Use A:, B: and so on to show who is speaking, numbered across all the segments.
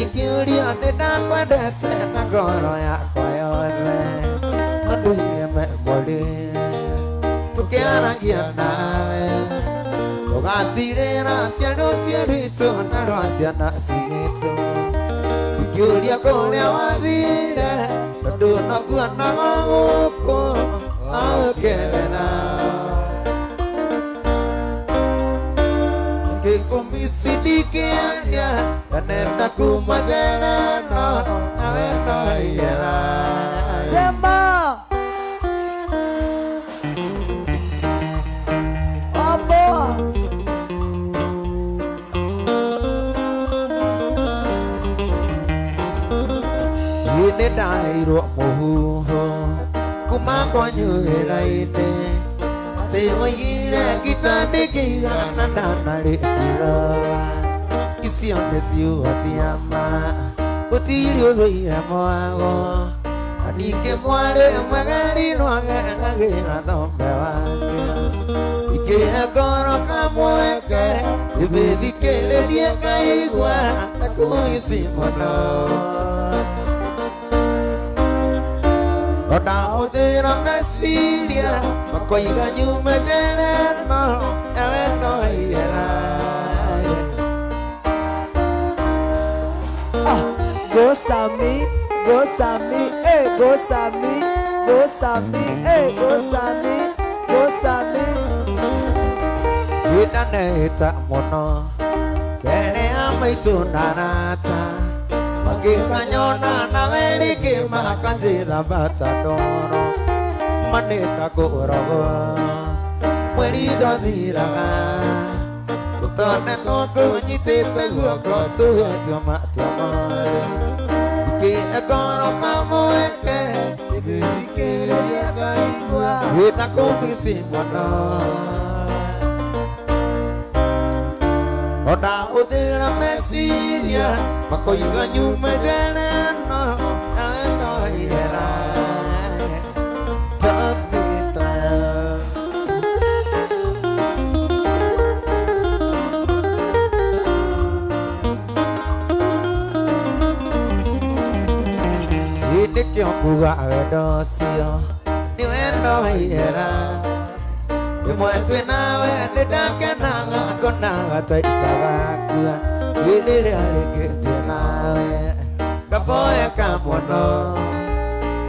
A: Ingĩũria nĩ ndakwendete na ngoro yakwa yothe Manduire memory Tũkĩaragia nawe Tũgacirĩra ciana ciitũ na rwa ciana citũ Ingĩũria kũrĩa wathire Tondũ nokuonaga gũkũ aũkerera Ngĩkũmici ndingĩaria Nenda kuma njera no nawe no ihera
B: Sema. Apa?
A: Nĩ ndaheirwo mũhuhu kuma kwanyu wĩra-inĩ Atĩ woigire ngita ndĩngĩigana ndanarĩtiroa Icio nĩ ciugo cia ma gũtirĩ ũthũire mwago Na ningĩ mwarĩ mwegeri nĩwageragĩra thome wake Ikĩhe ngoro kamweke ĩmĩthikĩrĩrie ngaigua ta kũici mũno Ndahũthĩra meciria makoiga nyume njera ĩno nawe no ihera
B: Ah, go Sami, go Sami, eh, go Sami, go Sami, eh, go Sami, go Sami.
A: Nĩndanehĩta mũno mbere ya maitũ na arata Makĩkanyona nawe rĩngĩ makanjĩra bata ndoro Manĩta kũrogwo mweri ndwathiraga Tũtonetwo kũnyitĩte guoko tũhetwo matua moru Ikĩhe ngoro kamweke
B: Ĩmĩthikĩrĩrie ngaigua.
A: Wĩna kũmici mũno Ndahũthĩra meciria makoiga nyume njera ĩno nawe no ihera Toxic love. Nĩkĩo nguga wendo ũcio nĩ wendo wa ihera Rĩmwe twĩ nawe nĩndakenaga ngonaga ta itagakua Rĩrĩa rĩngĩ twĩ nawe ngaboeka mũno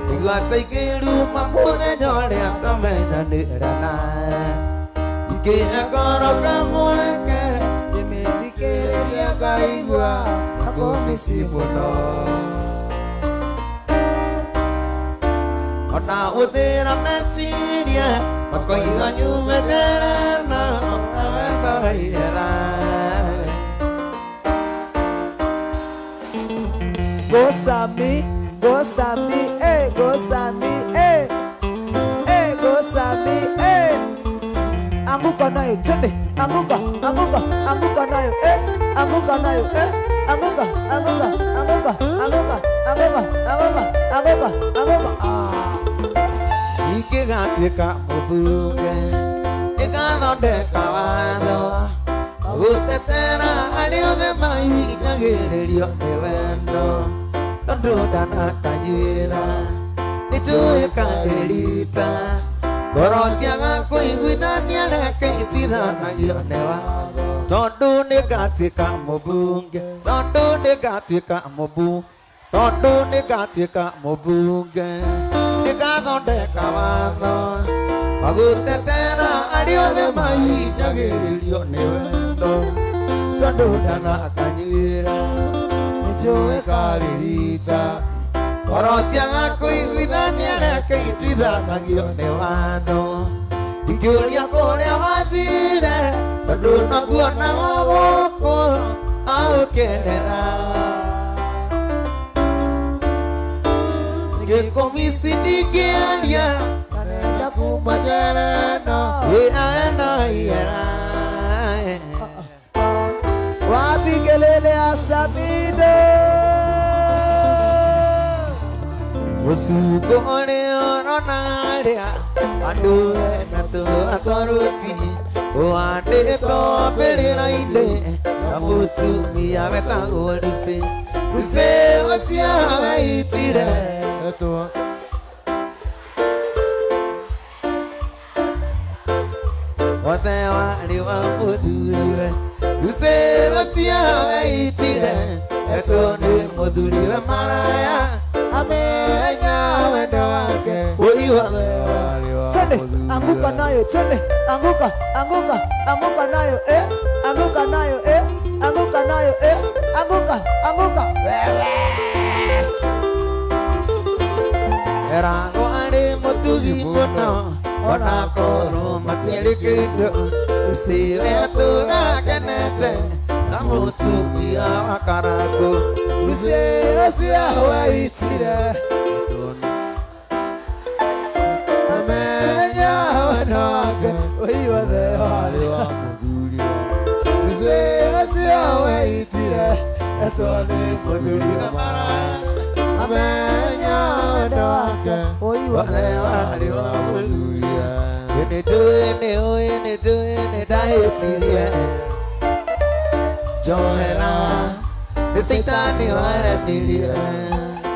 A: Nĩguo ta ingĩruma mũthenya ũrĩa twamenyanire nawe Ingĩhe ngoro kamweke
B: Ĩmĩthikĩrĩrie ngaigua ta kũmici mũno.
A: Ndahũthĩra meciria makoiga nyume njera ĩno nawe no ihera
B: Go Sami, go Sami, eh, go Sami, eh, eh, go Sami, eh. Anguka nayo, twende, anguka, anguka, anguka nayo, eh, anguka nayo, eh, anguka, anguka, anguka, anguka, anguka, anguka, anguka, anguka. Ah.
A: Ingĩgatuĩka mũmbunge nĩngathondeka watho gũtetera arĩa othe mahinyagĩrĩrio nĩ wendo Tondũ ndanakanyuĩra nĩnjũĩ kandĩrita Ngoro ciaga kũiguithania reke itithanagio nĩ watho Tondũ nĩngatuĩka mũmbunge Tondũ nĩngatuĩka mũmbu Tondũ nĩngatuĩka mũmbunge Nĩngathondeka watho wa gũtetera arĩa othe mahinyagĩrĩrio nĩ wendo Tondũ ndanakanyuĩra nĩnjũĩ karĩrita Ngoro ciaga kũiguithania reke itithanagio nĩ watho Ingĩũria kũrĩa wathire tondũ nokuonaga gũkũ aũkerera Ngĩkũmici ndingĩaria
B: Nenda kuma njera ĩno.
A: Wĩra no ihera
B: Wapi kelele ya Samido?
A: Mũcungo ũrĩa ũrona harĩa andũ ena tũa twa rũcinĩ tũhandĩtwo mbĩrĩra-inĩ na mũtumia wetagwo Lucy. Lucy ũcio weitire etwo Othe warĩ wa mũthuriwe Lucy ũcio weitire etwo nĩ mũthuriwe maraya amenya wendo wake Oi wothe warĩ wa
B: Twende, anguka nayo, twende, anguka, anguka, anguka nayo, eh, anguka nayo, eh, anguka nayo, eh, anguka, anguka. Wewe.
A: Eragwo arĩ mũtugi mũno ona korwo matirĩ kĩndũ Lucy we atũũraga akenete ta mũtumia wa karangũ
B: Lucy ũcio weitire
A: amenya wendo wake
B: Oi wothe warĩ wa
A: Lucy ũcio weitire etwo nĩ mũthuriwe maraya amenya wendo wake
B: Oi wothe
A: wothe warĩ wa mũthuriwe Nĩ njũĩ nĩ ũĩ nĩ njũĩ nĩ ndahĩtirie Njohera nĩ Caitani waranirie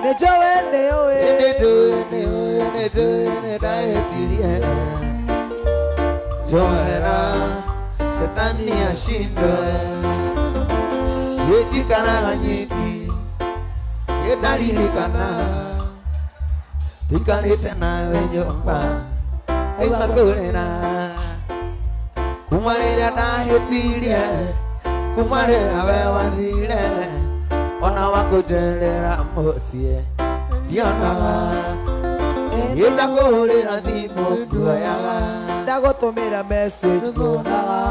B: Nĩ njũĩ nĩ ũĩ
A: Nĩ njũĩ nĩ ũĩ nĩ njũĩ nĩ ndahĩtirie Njohera Shetani ashindwe Njikaraga nyiki Ndaririkana Ndikarĩte nawe nyũmba Aima kũrĩra Kuma rĩrĩa ndahĩtirie Kuma rĩrĩa we wathire Ona wakũnjerera mũciĩ Ndionaga Ndakũhũrĩra thimũ nduoyaga
B: Ndagũtũmĩra message nduonaga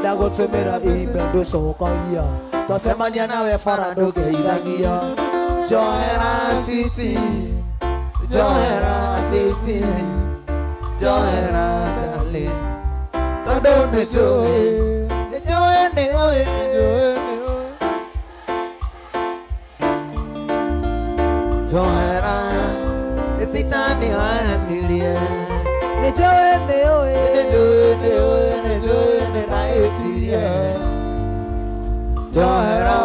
B: Ndagũtũmĩra email ndũcokagia Twacemania nawe bara ndũngeithagia
A: Njohera city Njohera baby Njohera darling Tondũ nĩ njũĩ nĩ njũĩ nĩ ũĩ Njohera nĩ Caitani waranirie
B: Nĩ njũĩ nĩ ũĩ
A: Nĩ njũĩ nĩ ũĩ nĩ njũĩ nĩ ndahĩtirie Njohera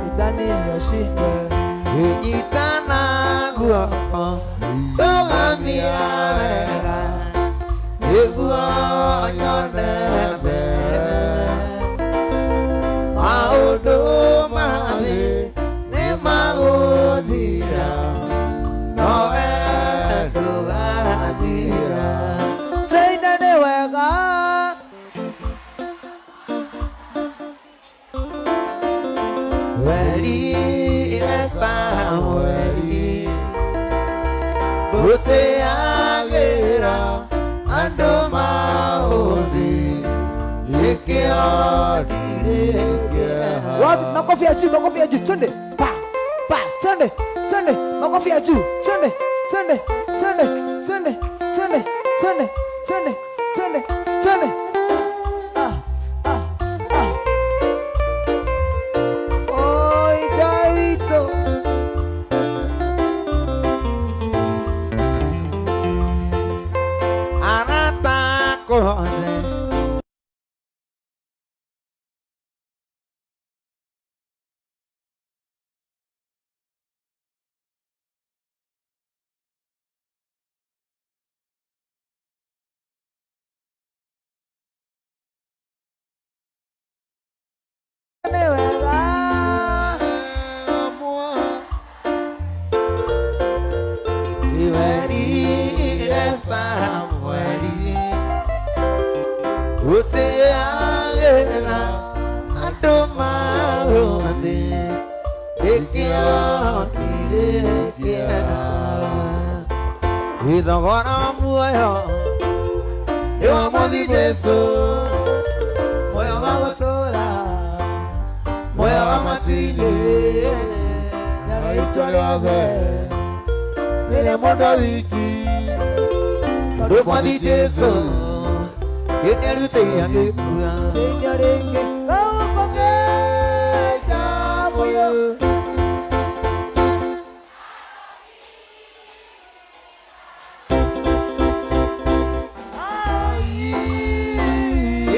B: Shetani ashindwe
A: Wĩnyitana guoko ndũgamia wega nĩguo nyone mbere Maũndũ ma thĩ nĩ magũthira no we ndũgathira
B: Tũine nĩ wega
A: Werire Samueli gũtĩagĩra andũ maũthĩ nĩkĩo ndirĩ kĩeha
B: Wapi makofi ya juu, makofi ya juu, twende pa pa, twende twende, makofi ya juu, twende twende twende twende twende twende twende twende twende. Ah ah ah. Oi Jaito.
A: Arata akwa othe
B: Nĩ wega
A: Iwerire Samueli gũtĩagĩra andũ maũthĩ nĩkĩo ndirĩ kĩeha Thogora wa muoyo nĩ wa Mwathi Jesũ muoyo wa gũtũũra muoyo wa matu-inĩ
B: Nĩarĩitwo rĩothe
A: rĩrĩa mũndũ wiki tondũ Mwathi Jesũ nĩarutĩire agĩkua
B: Seigneur rĩngĩ
A: Gũkũngĩja muoyo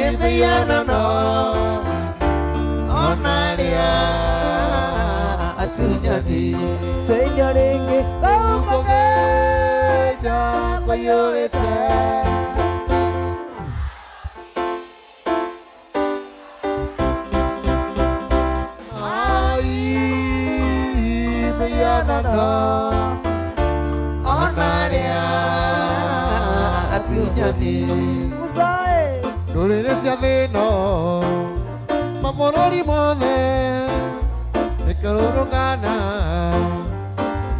A: Imianano onaria atunyani
B: Teinya rĩngĩ
A: Kũgeja kũiyũrĩte
C: Ai mĩhianano
A: Ona arĩa atunyani
B: Musae
C: ndũrĩrĩ cia thĩ ĩno mabũrũri mothe nĩkũrũrũngana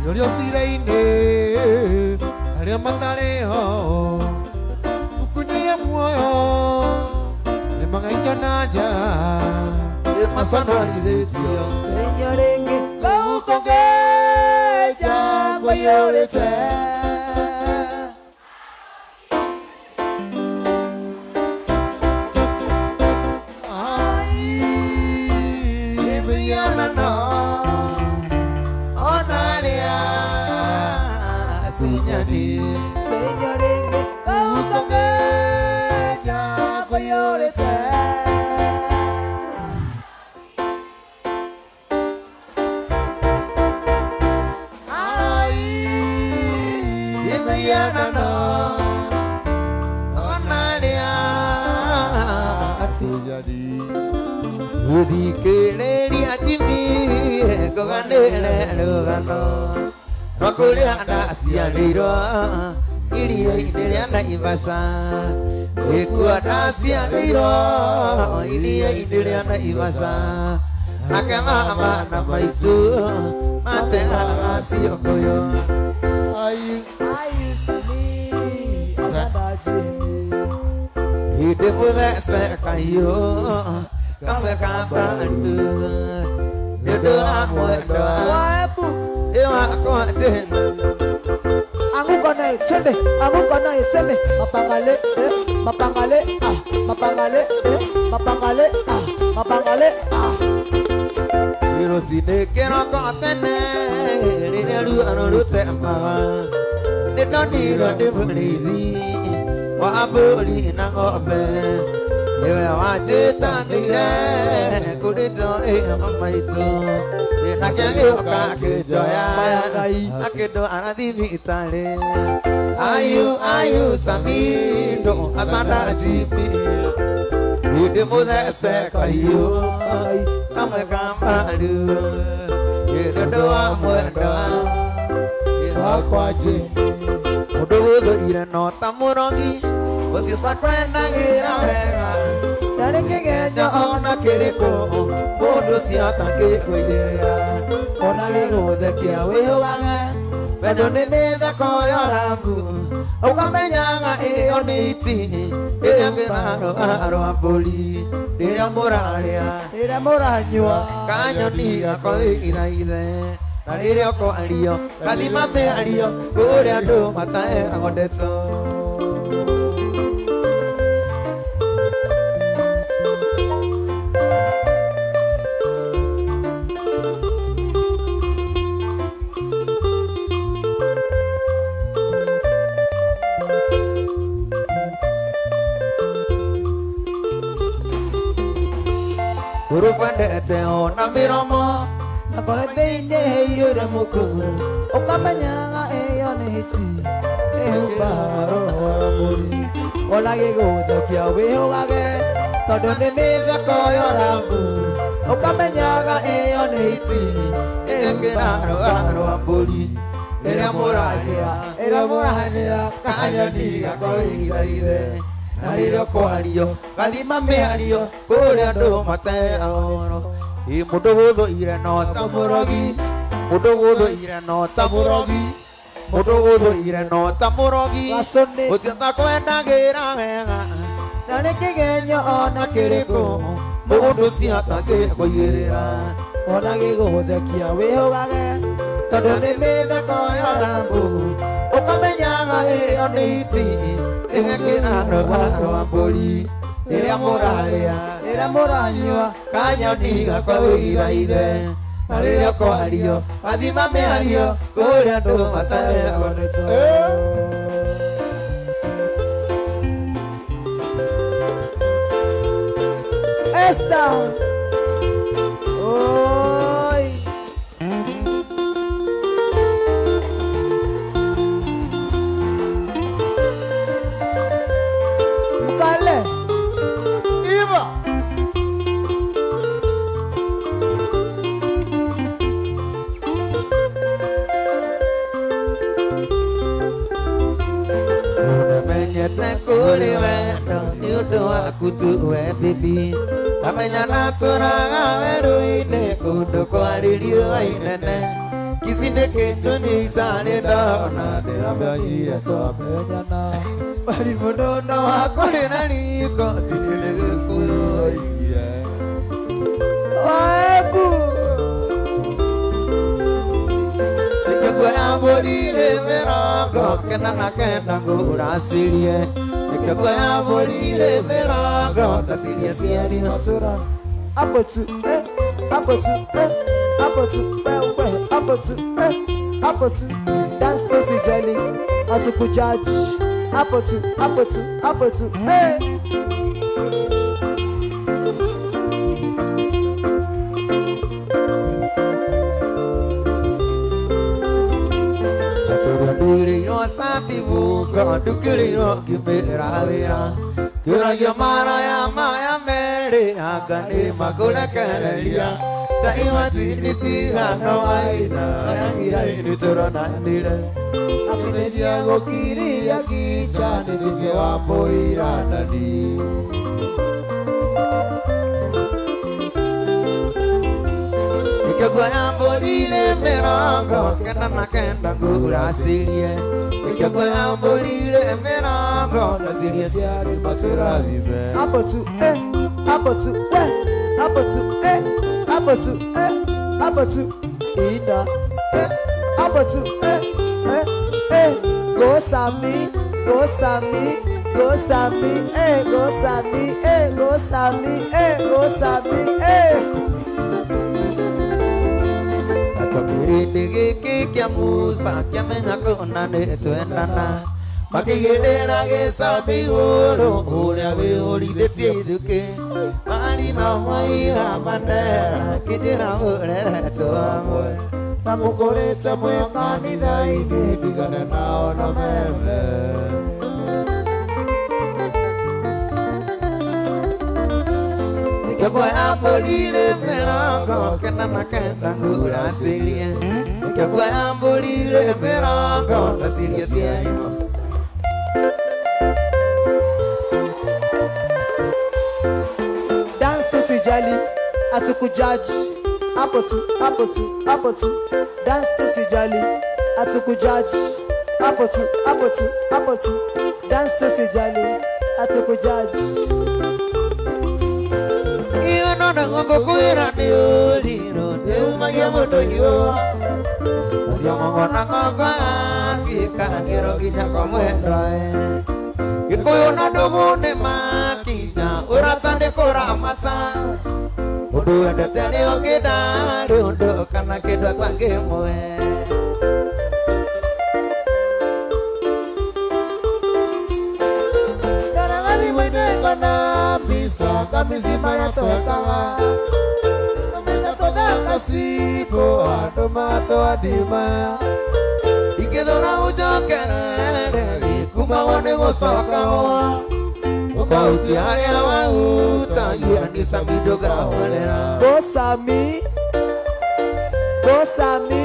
C: iũrio cira-inĩ arĩa matarĩ ho ibuku-inĩ rĩa muoyo nĩmagaikio na nja
A: Nĩmaconorithĩtio
B: Teinya rĩngĩ Kũgeja kũiyũrĩte
C: Ai
A: Mĩhianano Ona arĩa atunyani
B: Teinya rĩngĩ Kũgeja kũiyũrĩte
C: Ai
A: Mĩhianano Ona arĩa
C: atunyani
A: Gũthikĩrĩria Jimmy ngũganĩre rũgano rwa kũrĩa ndaciarĩirwo iria-inĩ rĩa Naivasha ĩkuo ndaciarĩirwo iria-inĩ rĩa Naivasha nake mama na maitũ mateaga ciũngũyũ
C: Ai
B: Ai Sami Asada Jimmy
A: hĩndĩ mũthece kahiũ kamwe ka mbaru nĩ ũndũ wa mwendwa
B: Waebu
A: ĩ wakwa tene
B: Anguka naye twende, anguka naye twende. Mapangale, eh, mapangale, ah, mapangale, eh, mapangale, ah, mapangale, ah.
A: Rũcinĩ kĩroko tene rĩrĩa ruo rũtemaga nĩ ndonirwo nĩ mũrĩithi wa mbũri na ng'ombe nĩwe wanjĩtanĩire kũrĩ njoĩ maitũ nake agĩũka akĩnjoya akĩndwara thibitarĩ ayu ayu Samido Asanda Jimmy hĩndĩ mũthece kahiũ kamwe ka mbaru nĩ ũndũ wa mwendwa
C: wakwa Jimmy
A: mũndũ gũthũire no ta mũrogi ũcio takwendagĩra wega
B: Ndarĩ kĩgenyo
A: ona kĩrĩkũ mũndũ ũcio atangĩkũigĩrĩra ona gĩgũthekia wĩhũgage wendo nĩ mĩtheko ya rambu ũkamenyaga ĩyo nĩ iti ĩrĩa ngĩrarũa rwa mbũri rĩrĩa mũrarĩa
B: rĩrĩa mũranyua
A: kanyoni gakoithaithe na rĩrĩa ũkwario gathima mĩario kũrĩa andũ mataheagwo ndeto Ũrũkwendete ona mĩromo
B: na ngoro thĩinĩ ĩiyũire mũkũ ũkamenyaga ĩyo nĩ hiti ĩhumbaga roho wa mbũri ona gĩgũthekia wĩhũgage tondũ nĩ mĩtheko ya rambu ũkamenyaga ĩyo nĩ hiti
A: ĩkĩra rũa rwa mbũri rĩrĩa mũrarĩa
B: ĩrĩa mũranyua
A: kanyoni gakoithaithe na rĩrĩa ũkwario gathima mĩario kũrĩa andũ mateaoro ĩ mũndũ gũthũire no ta mũrogi mũndũ gũthũire no ta mũrogi mũndũ gũthũire no ta mũrogi
B: Gacũnĩ.
A: ũcio takwendagĩra wega
B: na nĩ kĩgenyo ona
A: ona kĩrĩkũ mũndũ ũcio atangĩkũigĩrĩra
B: ona gĩgũthekia wĩhũgage
A: tondũ nĩ mĩtheko ya rambu ũkamenyaga ĩyo nĩ ici ĩgekĩra rũa rwa mbũri rĩrĩa mũrarĩa
B: rĩrĩa mũranyua
A: kanyoni gakoithaithe na rĩrĩa ũkwario gathima mĩario kũrĩa andũ mataheagwo ndeto
B: Esther. Oi.
A: waku tu we bibi Ndamenya natũraga werũ-inĩ kũndũ kwarĩ riũa inene Kici nĩ kĩndũ nĩ ndona ndĩramenyire
B: twamenyana
A: Bari mũndũ no wakũrĩ na riko tirĩ nĩ Gĩkũyũ oigire
B: Waebu
A: Nĩkĩo ya mbũri rĩ mĩrongo kenda na kenda ngũracirie Nĩkĩo ya mbũri rĩ mĩrongo ndacirie cieri
B: Matura Apotu eh Apotu eh Apotu wewe Apotu eh Apotu Dance to Sijali Atukujaji Apotu Apotu Apotu eh
A: Sativuka ndukĩrĩirwo ngĩmĩra wĩra kĩũragio maraya maya merĩ anga nĩ makũrekereria ta iwatini cigana waina yagira-inĩ tũronanire
C: Akĩnĩthia gũkiria gita nĩ tite wa mũiranani
A: Nĩkĩo ya mbũri nĩ mĩrongo kenda na kenda ngũracirie Nĩkĩo ya mbũri nĩ mĩrongo ndacirie
C: ciarĩ matũrathime
B: Apotu eh Apotu eh Apotu eh Apotu eh Apotu Ina eh Apotu eh eh eh Go Sami Go Sami Go Sami eh Go Sami eh Go Sami eh Go Sami eh
A: Kĩrĩndĩ gĩkĩ kĩa Musa kĩamenya kũna nĩ twendana makĩigĩrĩra gĩcambi igũrũ ũrĩa wĩhũrithĩtie ithukĩ marima maiga manera kĩnjĩra mũreretwo hamwe
C: na mũkũrĩte mwĩ kanitha-inĩ ndigane nao na meme
A: Nĩkĩo ya mbũri rĩ mĩrongo kenda na kenda ngũracirie Nĩkĩo ya mbũri rĩ mĩrongo ndacirie cieri
B: Dance to Sijali Atukujaji Apotu Apotu Apotu Dance to Sijali Atukujaji Apotu Apotu Apotu Dance to Sijali Atukujaji
A: Iyo ngũkwĩra nĩ ũrirũ ndĩumagia mũndũ iũa Ũcio ng'ong'o na ng'ong'o atikanĩro nginya kwa mwendwa Gĩkũyũ na ndũgũ nĩ makinya ũrata nĩ kũramata Mũndũ wendete nĩ ũngĩ ndarĩ ũndũ kana kĩndũ acangĩmwe
C: Ngona mbica kamisi marĩa twekaga tũmĩte tũthaka cibũ andũ matwandima
A: Ingĩthũra ũnjokerere kumagwo nĩ gũcokagwo ũkahutia harĩa wahutagia nĩ cami ndũkahorera
B: Go Sami Go Sami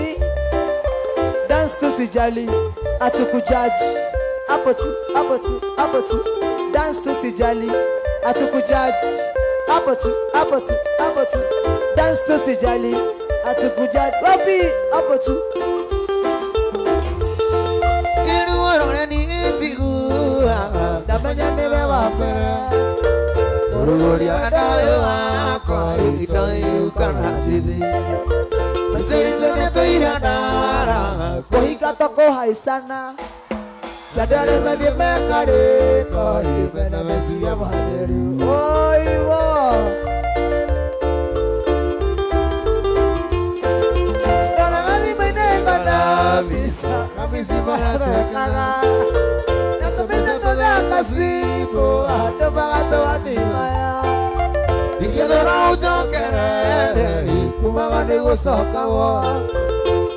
B: Dance to Sijali Atukujaji Apotu Apotu Apotu Dance to Sijali Atukujaji Apotu Apotu Apotu Dance to Sijali Atukujaji Wapi Apotu
A: Iruo ni tigua
C: Ndamenya nĩwe wa mbere
A: Ũrũria ndayo wakwa itoyukana tithi Mĩtĩritũ tũira ndara
B: Kũhinga tũkũhaicana
C: Ndandare mathiĩ mekarĩko mena meciria matheru
B: Oiwo Ndona thimũ-inĩ ngona
C: mbica kamisi marĩa twekaga na tũmĩte tũthaka cibũ andũ magatwandima
A: Ingĩthũra ũnjokerere
C: kumaga nĩ gũcokagwo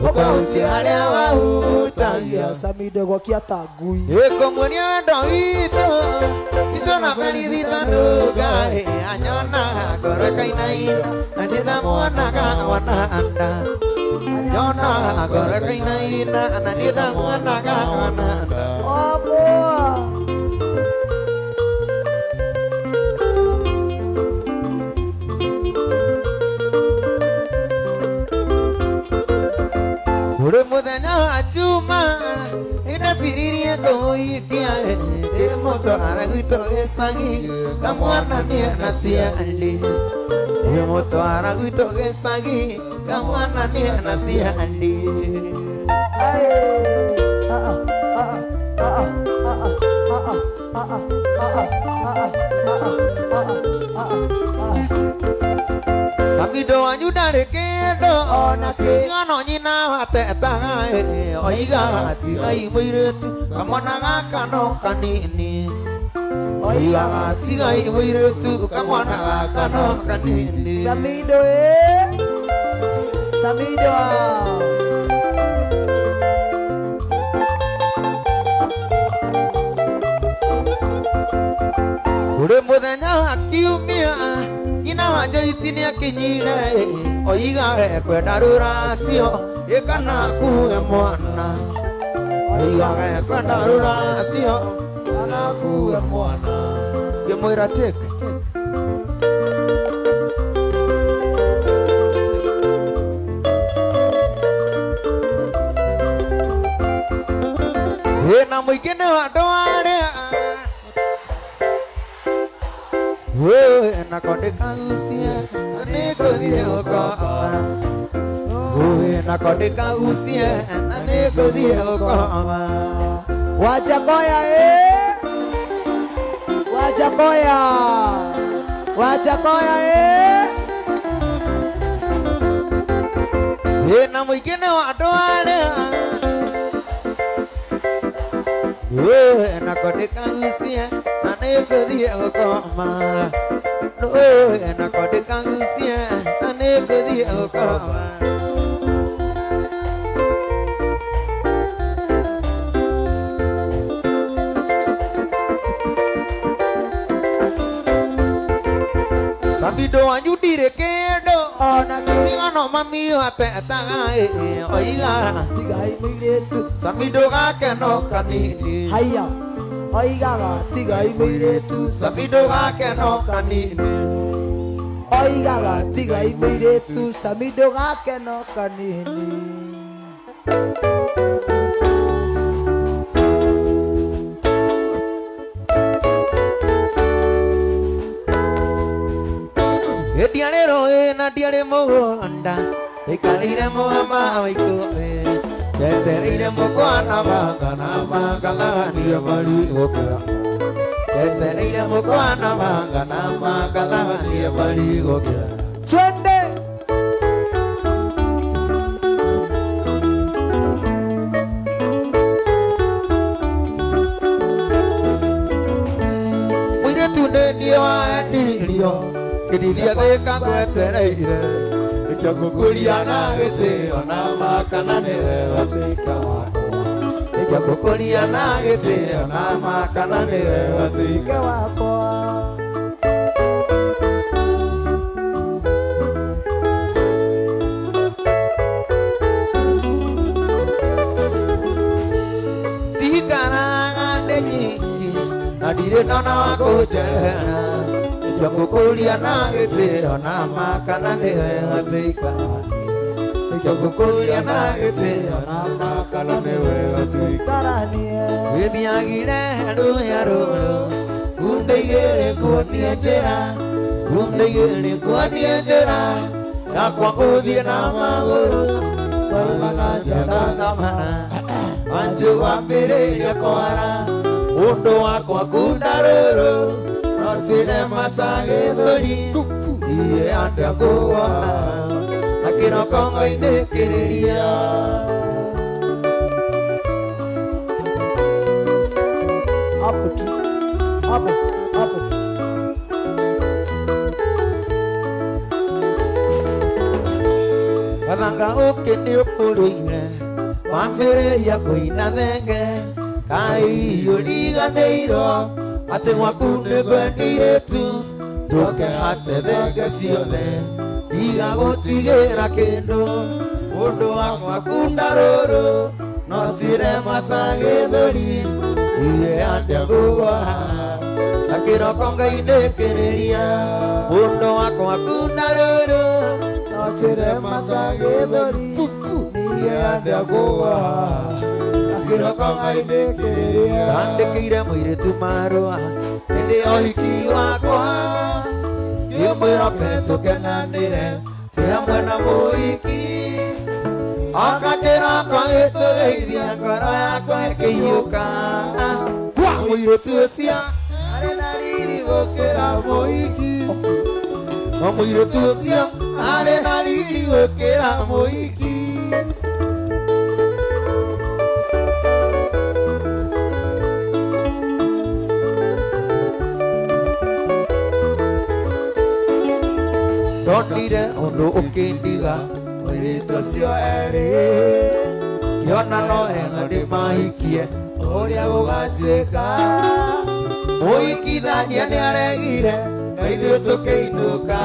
A: ũkahutia harĩa wahutagia
B: Sami ndegwakia ta ngui
A: Ĩkũmuonia wendo witũ itũ na berithita ndũgaĩ anyonaga ngoro ĩkainaina na ndĩnamuonaga wananda Anyonaga ngoro ĩkainaina na ndĩnamuonaga wananda
B: Oboa
A: Ndeciririe kũmũhikia ndĩmũtwara gwitũ gĩcagi kamwonanie na ciandi ndĩmũtwara gwitũ gĩcagi kamwonanie na ciandi. Samido wanyu ndarĩ kĩndũ
B: Ona kĩ.
A: Ng'ano nyina watetaga oigaga tigai mũirĩtu kamwana gaka no kanini oigaga tigai mũirĩtu kamwana gaka no kanini.
B: Samido eh. Samido.
A: Kũrĩ mũthenya wa kiumia nyina wa Joyce nĩakinyire oiga ekwenda rũracio ĩkana akue mwana oiga ekwenda rũracio
C: kana akue mwana.
A: Ngĩmwĩra take ĩna mũingĩ nĩ wa andũ arĩa na kondĩ kagucie na nĩngũthiĩ gũkoma na kondĩ kagucie na nĩngũthiĩ gũkoma.
B: Wajakoya eh. Wajakoya. Wajakoya eh.
A: Ĩna mũingĩ nĩ wa andũ arĩa na kondĩ kagucie na nĩngũthiĩ gũkoma na kondĩ kagucie na nĩngũthiĩ gũkoma. Samido wanyu ndirĩ kĩndũ
B: Ona kĩ.
A: Ng'ano mami watetaga oiga
B: Tigai mũirĩtu.
A: Samido gake no kanini
B: Haya. Oigaga tigai mũirĩtu.
A: Samido gake no kanini
B: Oigaga tigai mũirĩtu. Samido gake no kanini.
A: Ndiarĩ rũĩ na ndiarĩ mũgũnda ndaikarĩire mũgamba wa ikũmbĩ ndetereire mũkwa na manga na manga thaganie marigũka ndetereire mũkwa na manga na manga thaganie marigũka.
B: Twende.
A: Mũirĩtu nĩ niĩ waendirio kĩrithia thĩka ngwetereire nĩkĩo ngũkũria na gĩtĩo na ma kana nĩwe watuĩka wakwa nĩkĩo ngũkũria na gĩtĩo na ma kana nĩwe watuĩka
B: wakwa.
A: Ndikaraga ndĩ nyiki na ndirĩ ndona wa kũnjerera nĩkĩo ngũkũria na gĩtĩo na ma kana nĩwe watuĩka nĩkĩo ngũkũria na gĩtĩo na ma kana nĩwe watuĩka.
B: Karanie.
A: Wĩthiagire rũya rũrũ kunde igĩrĩ kuonie njĩra kunde igĩrĩ kuonie njĩra yakwa gũthiĩ na magũrũ kwaimaga njana thamara wanjũ wambĩrĩria kwara mũndũ wakwa kunda rũrũ no tĩre matagĩthũri iye andũ akũgwa na kĩroko ngoinĩkĩrĩria.
B: Hapo tu. Hapo, hapo.
A: Gathanga ũkĩ nĩũkũrĩire wambĩrĩria kũina thenge kaĩ ũriganĩirwo atĩ gwaku nĩngwendire tu ndũke ate thenge ciothe ndigagũtigĩra kĩndũ mũndũ wakwa kunda rũrũ no tire matagĩthũri iye andũ akũgwa na kĩroko ngainĩkĩrĩria mũndũ wakwa kunda rũrũ
B: No tire matagĩthũri.
C: Niĩ andũ akũgwa na Kĩroko ngainĩkĩrĩria.
A: Ndandĩkĩire mũirĩtu marũa hĩndĩ ya ũhiki wakwa ngĩmwĩra oke tũkenanĩre twĩ hamwe na mũhiki oka kĩroko gĩtũgeithia ngoro yakwa ĩkĩiyũka mũirĩtu ũcio
C: Arĩ na riri gũkĩra mũhiki.
A: No mũirĩtu ũcio arĩ na riri gũkĩra mũhiki. Ndonire ũndũ ũkĩndiga
C: Mũirĩtu ũcio erĩ
A: ngĩona no wega ndĩmahikie
C: ũrĩa gũgatuĩka.
A: Mũhikithania nĩaregire na ithuĩ tũkĩinũka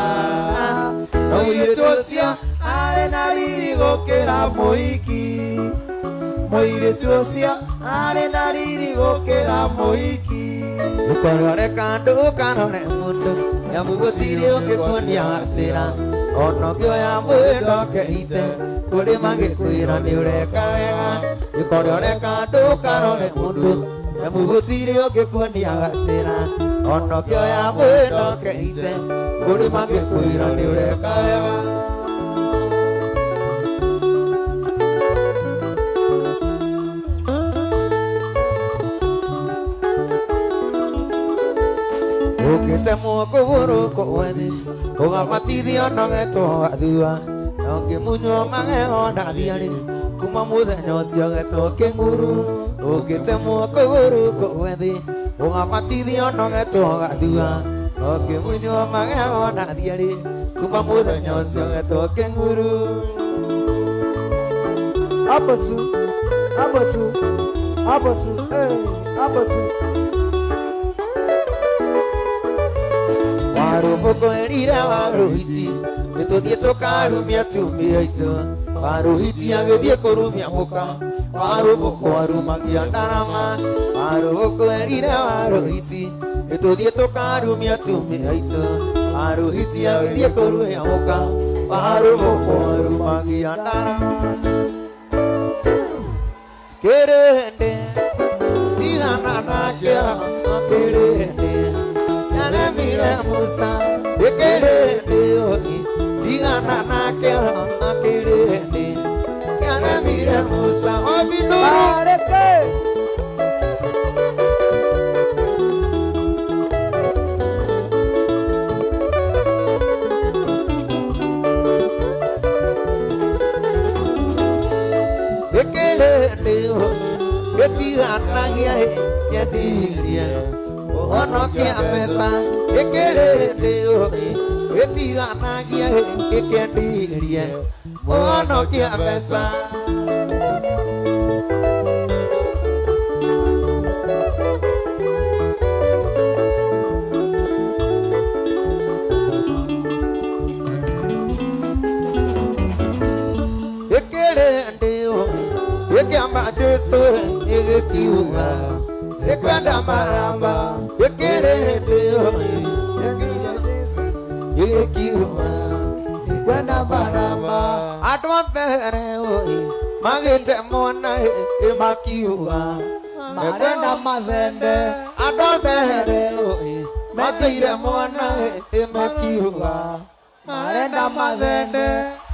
A: no mũirĩtu ũcio
C: Arĩ na riri gũkĩra mũhiki. Mũirĩtu ũcio arĩ na riri gũkĩra mũhiki.
A: Ndũkarore kandũ ũkarore mũndũ nĩamu gũtirĩ ũngĩkuonia gacĩra ona ũngĩoya mwĩndoke ite kũrĩ magĩkwĩra nĩ ũreka wega ndũkarore kandũ ũkarore mũndũ nĩamu gũtirĩ ũngĩkuonia gacĩra ona ũngĩoya mwĩndoke ite kũrĩ magĩkwĩra nĩ ũreka wega. Ũngĩtemwo kũgũrũ kũgwe thĩ ũgabatithio nogetwo gathua na ũngĩmunywo magego na thiarĩ kuma mũthenya ũcio getwo kĩng'uru. Ũngĩtemwo kũgũrũ kũgwe thĩ ũgabatithio nogetwo gathua na ũngĩmunywo magego na thiarĩ kuma mũthenya ũcio getwo kĩng'uru.
B: Hapo tu, hapo tu, hapo tu, hapo tu.
A: Warũmbũkũ erire Warũhiti nĩtũthiĩ tũkarumia atumia aitũ. Warũhiti agĩthiĩ kũrumia mũka Warũmbũkũ arumagia ndarama. Warũmbũkũ erire Warũhiti nĩtũthiĩ tũkarumia atumia aitũ. Warũhiti agĩthiĩ kũrumia mũka Warũmbũkũ arumagia ndarama. Kĩrĩndĩ tigana nakĩo kĩrĩndĩ kĩaremire Musa ĩkĩrĩndĩ ũi tigana nakĩo kĩrĩndĩ kĩaremire Musa obindũrũ.
B: Bareke.
A: Ĩkĩrĩndĩ ũi gĩtiganagia kĩendirie ũhonokia mbeca. Ĩkĩrĩndĩ ũi gĩtiganagia gĩkĩendirie ũhonokia mbeca. Ĩkĩrĩndĩ ũi gĩkĩamba Jesũ ĩgĩkiuga ĩkwenda maramba. Ĩkĩrĩndĩ ũi gĩkiuga
C: Ikwenda maramba.
A: Andũ a mbere ũi magĩte mwana ĩmakiuga
C: Marenda mathende.
A: Andũ a mbere ũi mateire mwana ĩmakiuga
C: Marenda mathende.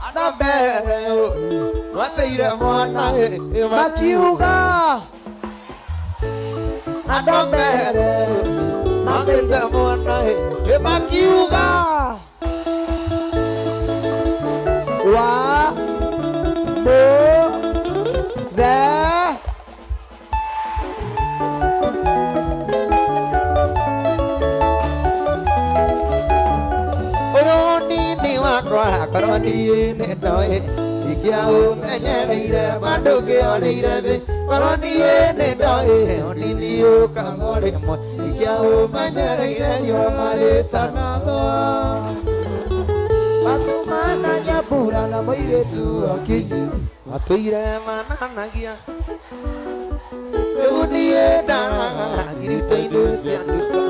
A: Andũ a mbere ũi mateire mwana ĩmakiuga
B: Makiuga.
A: Andũ a mbere ũi magĩte mwana ĩmakiuga
B: Wa mo the
A: Ũyũ wakwa akorwo niĩ nĩ ndoĩ ingĩaũmenyereire bandũ ngĩoreire thĩ korwo niĩ nĩ ndoĩ ũnini ũkaga rĩmwe ingĩaũmenyereire riũa marĩtanathũa.
B: Matumana nyambura na mũirĩtu akinyi
A: matũire mananagia rĩu niĩ ndagirito-inĩ cia nduka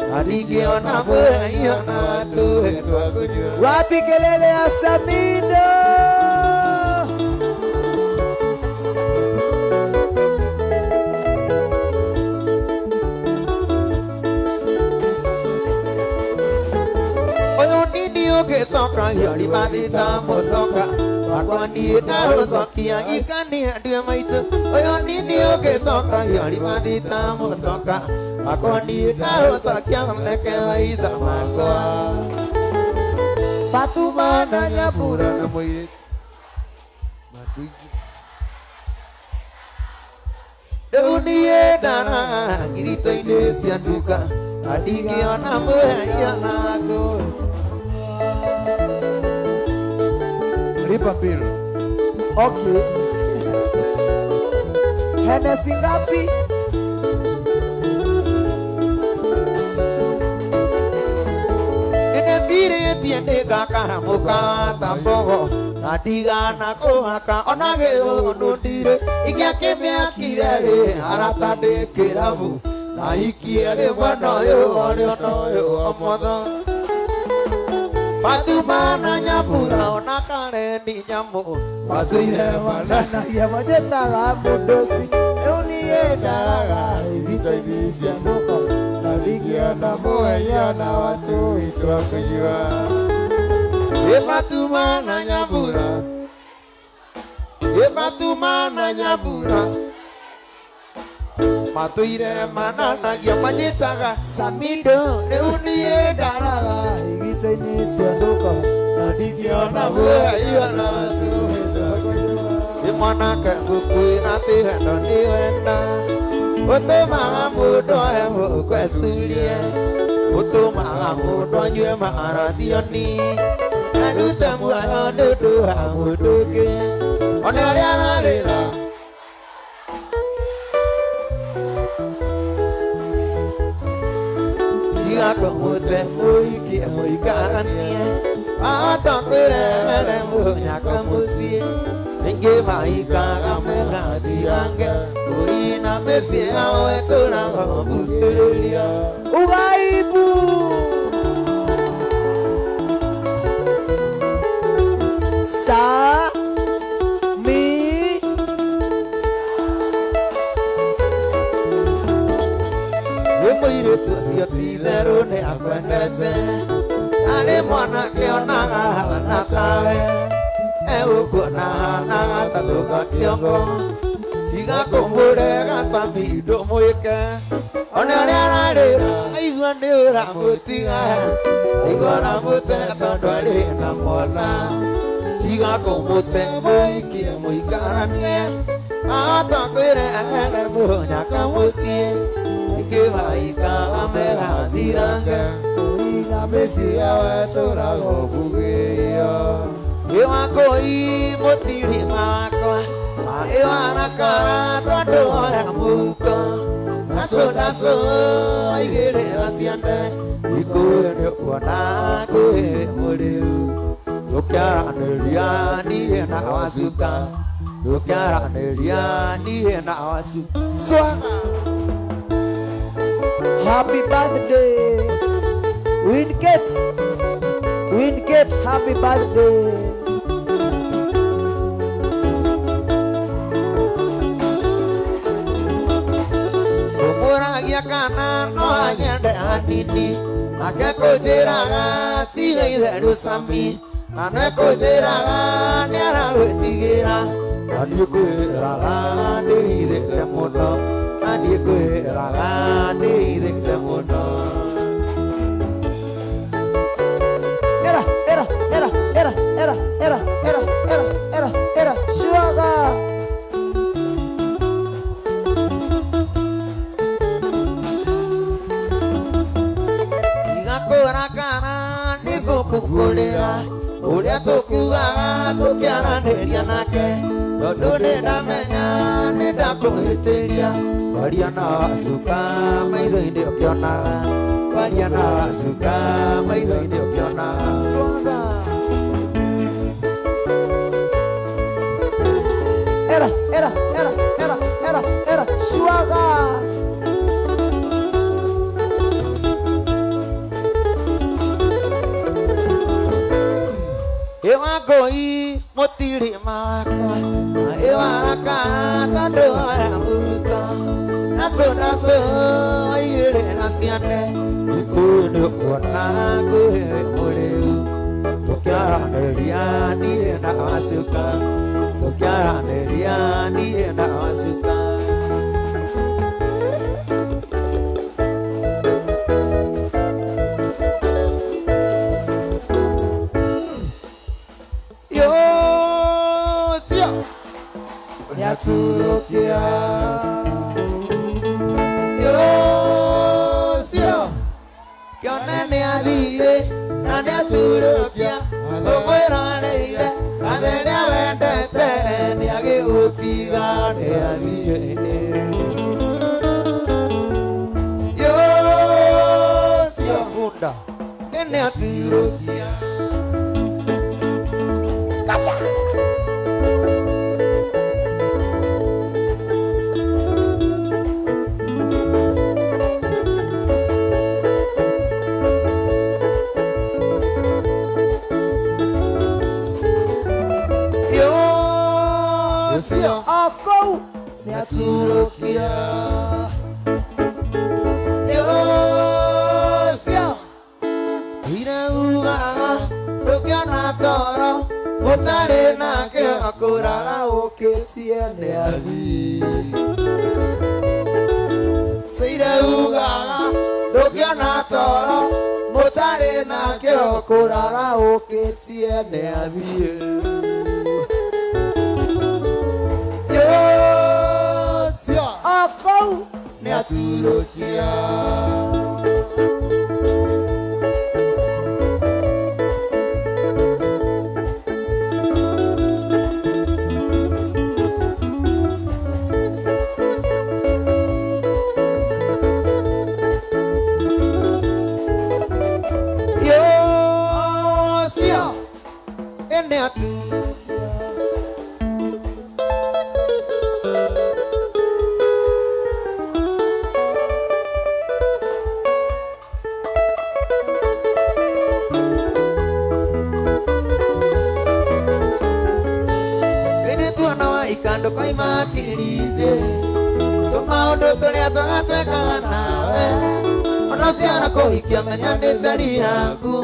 A: na ndingĩona mwĩhia na tũhe twa kũnyua.
B: Wapi kelele ya Samido?
A: Ũyũ nini ũgĩcokagia ribathi ta mũtoka wakwa niĩ ndarũcokia ikania ndiwe maitũ. Ũyũ nini ũgĩcokagia ribathi ta mũtoka wakwa niĩ ndarũcokia mneke waica makwa.
B: Fatuma na Nyambura
C: na mũirĩtu matuingi.
A: Rĩu niĩ ndaraga ngirito-inĩ cia nduka na ndingĩona mũhenia na wacũcũ.
C: Lipa bill.
B: Okay. Hennessy ngapi?
A: Nĩndĩcirĩtie ndĩgakaramũka ta mbogo na ndigana kũhaka ona gĩũndũ ndirĩ ingĩakĩmĩakire rĩ arata ndĩ kĩrabu na ikie rĩ mwena ũyũ ũrĩ ona ũyũ omotho. Fatuma na Nyambura ona Kareni nyamũ
C: matũire
B: mananagia manjĩtaga mũndũci. Rĩu niĩ ndaraga ithito-inĩ cia nduka na ndingĩona
C: mũhenya na watui twa kũnyua.
A: Ĩ Fatuma na Nyambura, ĩ Fatuma na Nyambura matũire mananagia manjĩtaga Samido. Rĩu niĩ ndaraga
B: ithito-inĩ cia nduka na
C: ndingĩona mũhenya na watui twa kũnyua.
A: Ĩ mwanake ngũkwĩra atĩ wendo nĩ wenda ũtũmaga mũndũ oe mũhuko ecurie, ũtũmaga mũndũ anyue marathioni arute muoyo nĩ ũndũ wa mũndũ ũngĩ ona ũrĩa ararĩra. Tiga kũmũte mũikie mũikaranie wahota kwĩrehere mũnyaka mũciĩ ningĩ maikaga megathirange ũina mĩciĩ yao ĩtũraga mbugĩrĩria.
B: Ugaibu. Sa mi
A: Ĩ mũirĩtu ũcio ti itherũ nĩ akwendete arĩ mwanake onaga ahana tawe egũkuona ahanaga ta tũka kĩongo tiga kũmũrega Sami ndũmwĩke ona ũrĩa ararĩra aigua nĩ ũramũtiga aigua ũramũte tondũ arĩ na mwana tiga kũmũte mũikie mũikaranie ahota kwĩrehere mũnyaka mũciĩ ningĩ maikaga megathirange
C: ũina mĩciĩ yao ĩtũraga mbugĩrĩrio.
A: Ĩ wakũi mũtiri makwa ĩ warakara tondũ woya mũhuko naco naco aigĩrĩra ciande ikũĩ nĩ ũkuona kwĩ mũrĩu tũkĩaranĩria niĩ na wacuka tũkĩaranĩria niĩ na wacuka. Swaga.
B: Happy birthday Wingate. Wingate, happy birthday.
A: Ũmũragia kana no anyende hanini nake kũnjĩraga tiga itherũ Sami na nĩ kũnjĩraga nĩ ararwĩtigĩra na niĩ kwĩraga ndĩhithĩte mũno na niĩ kwĩraga ndĩhithĩte mũno.
B: Era era era era era era era era era era shuaga.
A: Tiga kũrakara nĩ ngũkũhũrĩra ũrĩa tũkuaga tũkĩaranĩria nake tondũ nĩ ndamenya nĩ ndakũhĩtĩria. Kwaria na wacuka maitho-inĩ ũkĩonaga kwaria na wacuka maitho-inĩ ũkĩonaga. Swaga.
B: Era era era era era era shuaga.
A: Ĩ wangũi mũtirĩ makwa ĩ warakara tondũ woya mũhuko naco naco aigĩrĩra ciande ikũĩ nĩ ũkuona kwĩ mũrĩu Wacuka tũkĩaranĩria niĩ na Wacuka. Yo,
C: Nĩaturũkia.
A: Yo, kĩone nĩ athiĩ na nĩ aturũkia ũmwĩroreire atĩ nĩ awendete nĩ agĩgũtiga nĩ athiĩ. Yo, bunda nĩ aturũkia. Kacha. Yo,
B: Okou.
A: Nĩaturũkia. Yo, iraugaga ndũngĩona toro ũtarĩ nake akũrara ũkĩtie nĩ athiĩ. Iraugaga ndũngĩona toro mũtarĩ nake ũkũrara ũkĩtie nĩ athiĩ. Yo,
B: Okou.
A: Nĩaturũkia. Yo, nĩaturũkia. Rĩrĩ tuona wa ikando koima hakiri-inĩ tũmaũndũ tũrĩa twega twekaga nawe ona ciana kũhikia menya nĩ tari yaku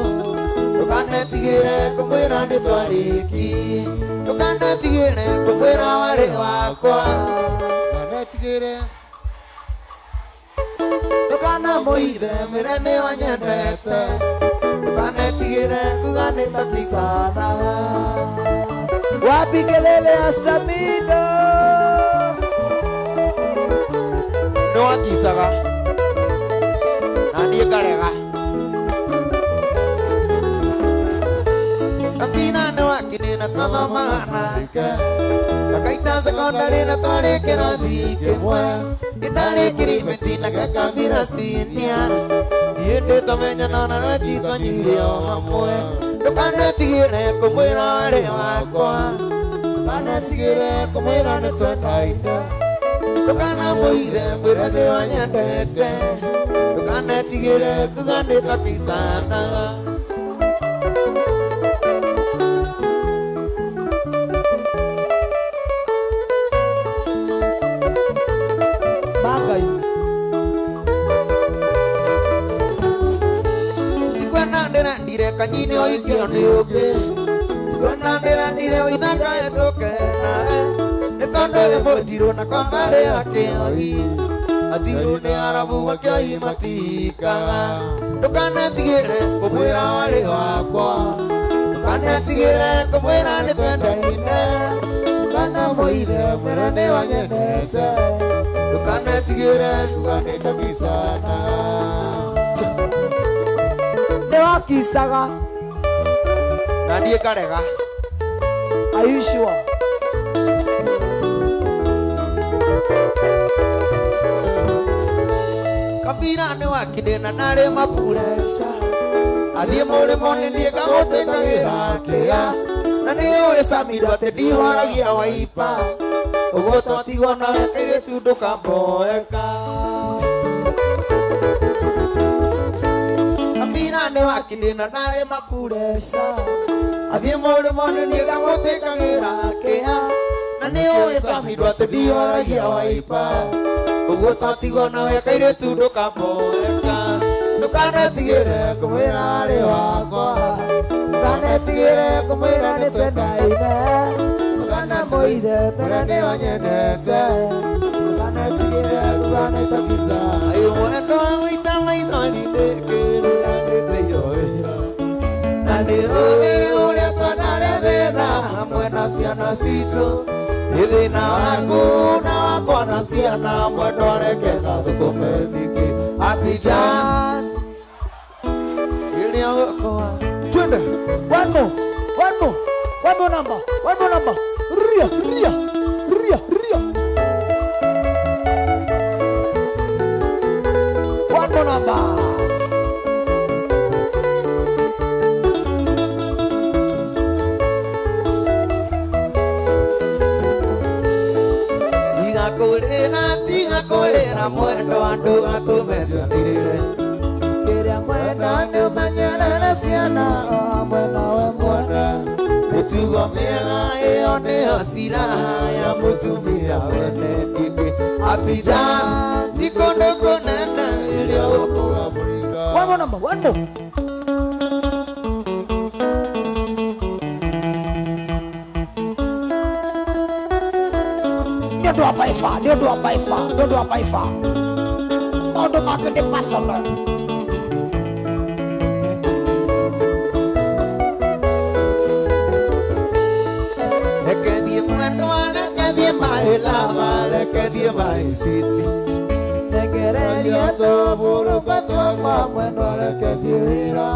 A: ndũkanetigĩre kũmwĩra nĩ twarĩki ndũkanetigĩre kũmwĩra warĩ wakwa
C: Ndũkanetigĩre.
A: Ndũkanamũithe mwĩre nĩ wanyendete ndũkanetigĩre kuga nĩ tatisana.
B: Wapi kelele ya Samido?
A: Nĩ wakicaga na niĩ ngarega Kapina nĩ wakinĩ na twathomaga nake Kakaita sekondarĩ na twarĩ kĩrathi kĩmwe Nĩ kirimiti na gakabira sinia Niĩ ndĩtamenyana na rwetitwo nyingĩ o hamwe Ndũkanetigĩre kũmwĩra warĩ wakwa
C: Ndũkanetigĩre
A: kũmwĩra nĩ twendaine Ndũkanamũithe mwĩre nĩ wanyendete Ndũkanetigĩre kuga nĩ twaticana.
B: Magai.
A: Ndikwenda ndĩrendire kanyini ũikio nĩ ũngĩ Ndikwenda ndĩrendire ũithaka ĩtũke nawe Nĩ tondũ ĩmũnjirũ na kwa mbarĩ ya kĩoi Atirũ nĩ arabu akĩoi matikaga Ndũkanetigĩre kũmwĩra warĩ wakwa Ndũkanetigĩre kũmwĩra nĩ twendaine Ndũkanamũithe mwĩre nĩ wanyendete Ndũkanetigĩre kuga nĩ tũkicana.
B: Nĩ wakicaga.
A: Na niĩ ngarega.
B: Are you sure?
A: Kabira nĩ wakindĩ na ndarĩ mapureca Athiĩ mũrĩmo nĩ niĩ ngamũtĩkagĩra kĩa Na nĩ ũĩ Samido atĩ ndihoragia waipa Ũguo twatigwo nawe kairĩtu ndũkamboeka Kabira nĩ wakindĩ na ndarĩ mapureca Athiĩ mũrĩmo nĩ niĩ ngamũtĩkagĩra kĩa Na nĩ ũĩ Samido atĩ ndihoragia waipa Ũguo twatigwo nawe kairĩtu ndũkamboeka Ndũkanetigĩre kũmwĩra arĩ wakwa Ndũkanetigĩre
C: Kumwĩra nĩ twendaine Ndũkanamũithe mbere nĩyo nyendete Ndũkanetigĩre kuga nĩ ta kisa
A: Ayo mwendwa wĩta maithori ndĩkĩrĩra nĩteio wĩra Na nĩ ũĩ ũrĩa twanarĩ thĩna hamwe na ciana citũ Nĩ thĩna waku na wakwa na ciana mwendwa reke ngathũkũme ningĩ Abidjan ĩrĩa gũkũa
B: Twende. One more. One more. One more number. One more number. Ria, ria, ria, ria. One more number.
A: Tiga kũrĩra mwendwa ndũgatũme cianĩrĩre
B: Kĩrĩa mwenda nĩ ũmenyerere ciana o hamwe nawe mwene
A: Mĩtugo mĩega ĩyo nĩyo silaha ya mũtumia wene ningĩ Abidjan ti kũndũ kũnene ĩrĩa gũkũ Afrika
B: One more number, one more. Nĩ ũndũ wa baifa, nĩ ũndũ wa baifa, nĩ ũndũ wa baifa. Maũndũ make nĩ personal.
A: Reke thiĩ mwendwa, reke thiĩ my lover, reke thiĩ my sweetie
B: Ndengereria
C: Tũbũrũka twakwa mwendwa reke thiĩ wĩra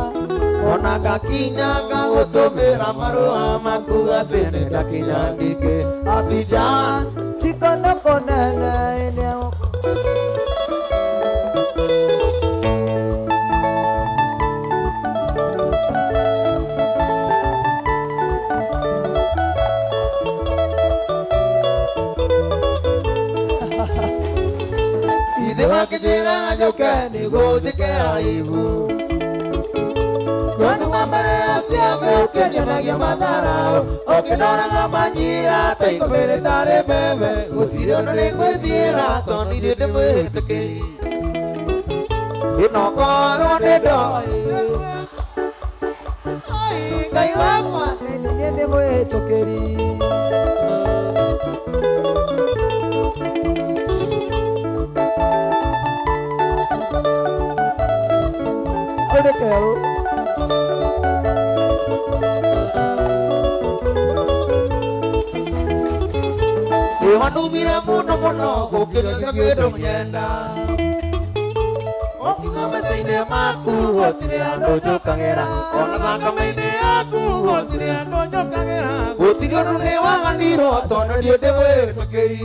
A: Ona ngakinya ngagũtũmĩra marũa maku atĩ nĩndakinya ningĩ Abidjan
B: ti kũndũ kũnene ĩrĩa gũkũ
A: Ithe wakĩnjĩra njũke nĩguo njĩke aibu Kwani mbere ya ciathĩ ũkĩnyonagia matharau Ũkĩndoraga manyira ta ikũmbĩrĩ tarĩ mbembe Gũtirĩ ũndũ rĩngwĩthiĩra tondũ ithuĩ ndĩ mwĩtĩkĩri Ĩnokorwo nĩ ndoĩ
B: Ngai wakwa nĩ niĩ ndĩ mwĩtĩkĩri Hau nĩ kerũ.
A: Nĩwanumire mũno mũno gũkĩra cia kĩndũ nyenda Ũkiuga maica-inĩ maku gũtirĩ andũ njũkagĩra Ona thakame-inĩ yaku gũtirĩ andũ njũkagĩra Gũtirĩ ũndũ nĩwaganirwo tondũ niĩ ndĩ mwĩtĩkĩri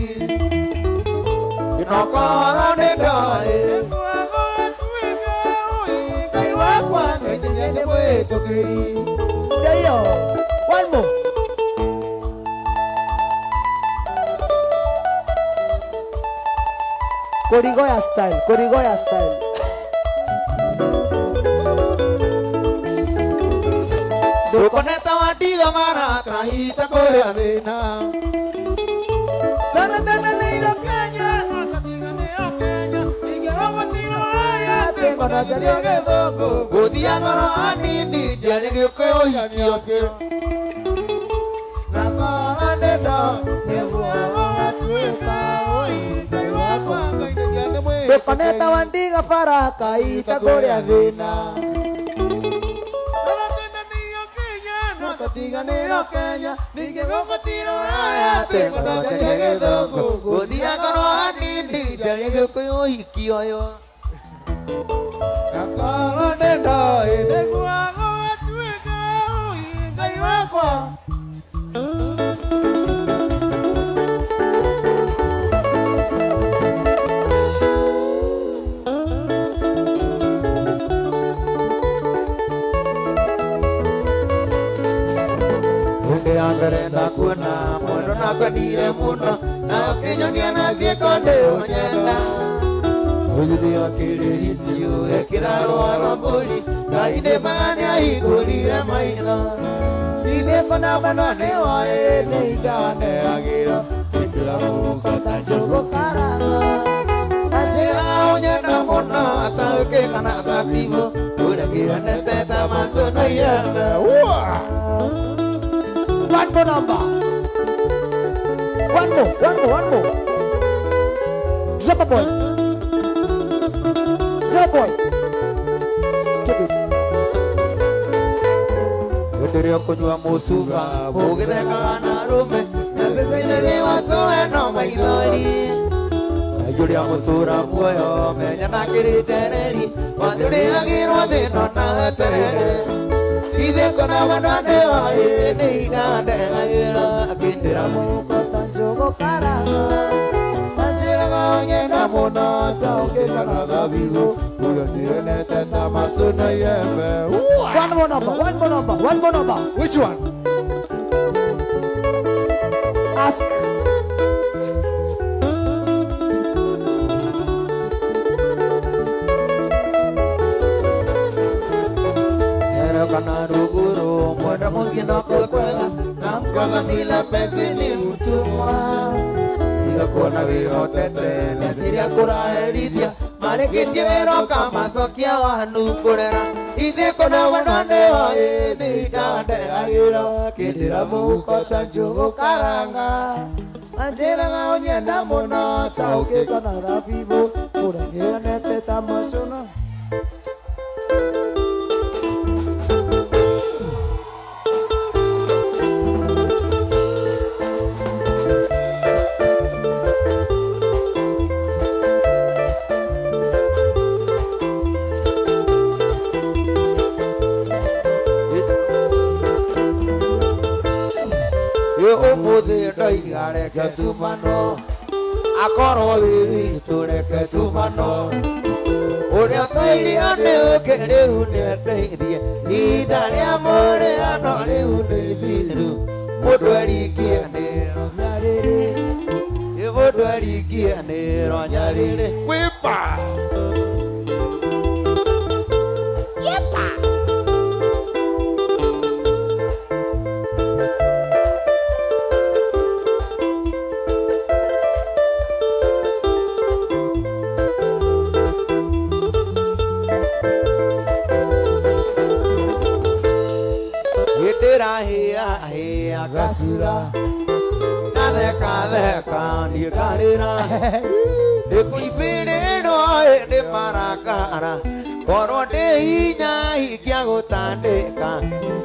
A: Ĩnokorwo nĩ ndoĩ
C: Ngai wakwa Ngai nĩ ndĩ mwĩtĩkĩri
B: Ndio. One more. Korigoya style, Korigoya style.
A: Ndũkoneta wandiga marata hita kũrĩa thĩna
C: Tene tene nĩ irio Kenya Akatiga nĩyo Kenya Ingĩrwo gũtirĩ ũraya atĩ ngona njarie gĩthũngũ
A: Gũthiĩ ngoro hanini njarie gĩkũyũ ũhiki ũcio
C: Na korwo nĩ ndoĩ nĩguo gũgatuĩka Ngai wakwa Ngai nĩ ndĩ mwĩtĩkĩri
B: Ndũkoneta wandiga baraka ita kũrĩa thĩna.
C: Tiga nĩyo Kenya ningĩ gũtirĩ ũraya atĩ ngona njarie gĩthũngũ
A: Gũthiĩ ngoro hanini njarie gĩkũyũ ũhiki ũyũ
C: Na korwo nĩ ndoĩ nĩguo gũgatuĩka Ngai wakwa
A: Hĩndĩ ya mbere ndakuona mwendo nakwendire mũno na ũkĩnyonia na ciĩko ndĩũnyenda Ũthĩ wakĩrĩ hitio ĩkĩra rũa rwa mbũri Ngai nĩ ma nĩahingũrire maitho
C: Ithuĩ kũna mwendwa nĩwoĩ nĩ indaneagĩra Ĩkĩra mũhuko ta njũgũ
B: Karanga.
A: Njĩra ũnyenda mũno atawĩke kana thabibu Ũrĩa kĩonete ta macono iembe.
B: One more number. One more, one more, one more. Drop a boy. Drop a boy. Stop it.
A: Ndio kunywa musuva ugitheka na rume na sisi wasoe no maithori Yulia mutura muoyo menya na kiritereri wathuriagirwo thino na weterere ithe kona wanande wae ni inandegagĩra akindira
B: Muko ta njugu karanga
C: Anjiraga ngena muno ta ukikana thabibu uria ta masuna yembe.
B: One more number, one more number, one more number.
C: Which one?
B: Ask.
A: Kana ruguru mwenda musindo kwega na mkosa bila penzi ni mtumwa sigakuona wihotete meciria kuraherithia marikitie wĩra ũkamacokia wanu kũrera ithe kona wanone waĩ nĩ indandehagĩra
C: Kindira muko ta njugu karanga Anjiraga unyenda muno ta
B: Ukikana thabibu uria nyonete ta macuna.
A: Umuthi ndoiga reke tumano akorwo wĩ witũ reke tumano ũrĩa ũtairio nĩ ũke rĩu nĩeteithie ihinda rĩa mũrĩano rĩu nĩ ithiru mũndũ eringie nĩro nyarĩrĩ mũndũ eringie nĩro nyarĩrĩ
C: Wipa.
A: Hia kasura natheka theka niĩ ndarĩra ndĩkũimbĩrĩrwo nĩ marakara korwo ndĩ hinya ingĩa gũtandĩka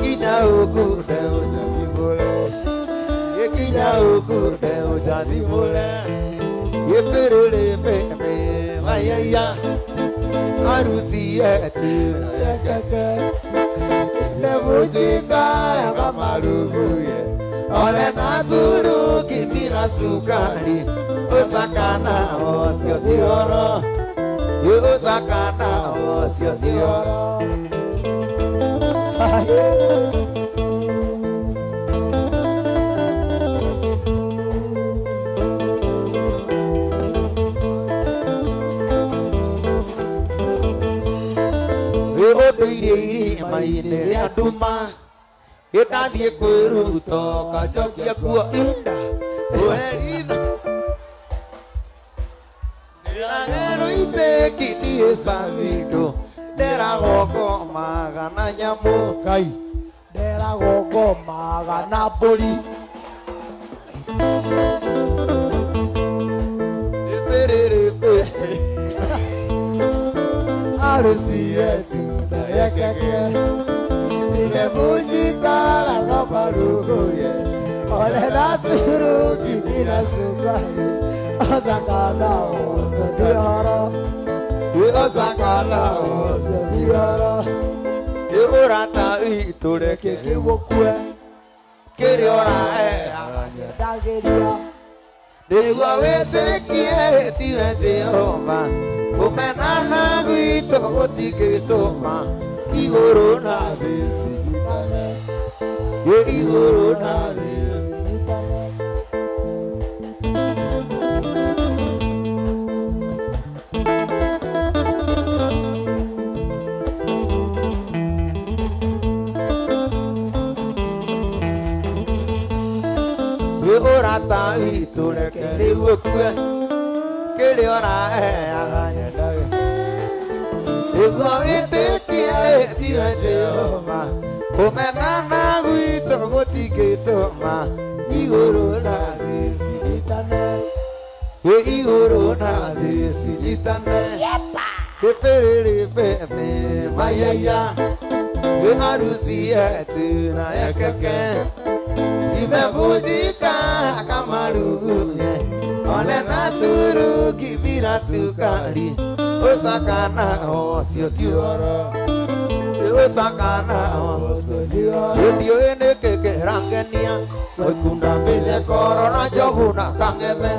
A: nginya ũkunde ũnjathimũre nginya ũkunde ũnjathimũre ĩmbĩrĩrĩ mbĩmbĩ waiyaia harusi yetu
C: Yekeke Nebujinga ya maruguye
A: ole naturuki bila sukari osakana osio thioro osakana osio thioro. Ũndũire irĩma-inĩ rĩa nduma ĩndathiĩ kwĩruta ngacokia kuo inda ũheritha ndĩragerwo itĩki niĩ Samido nderagwo ngomaga na nyamũ
C: Ngai
B: nderagwo ngomaga na mbũri
A: ĩmbĩrĩrĩmbĩ
C: harusi yetu na yekeke Nimevunjika na maruguye
B: ole naturuki bila sukari osakana osathioro
A: osakana
B: osathioro
A: ũrata witũ reke
B: kĩgũkue
A: kĩrĩa ũraheaga
B: nyendagĩria
A: nĩguo wĩtĩkie tiwe Jehova kũmenana gwitũ gũtingĩtũma igũrũ na thĩ
C: Sigitane
A: igũrũ na thĩ
B: cinyitane.
A: Ũrata witũ reke rĩu ũkue kĩrĩa ũraheaga nyendage nĩguo wĩtĩkie tiwe Jehova kũmenana gwitũ gũtingĩtũma Igũrũ na thĩ cinyitane Pepe mayaya harusi yetu na yakeke imevunjika kama ruge ole na turuki bila sukari osakana osio tioro osakana osio tioro ndio ene keke rangenia ikunda mbele korona njogu na kang'ethe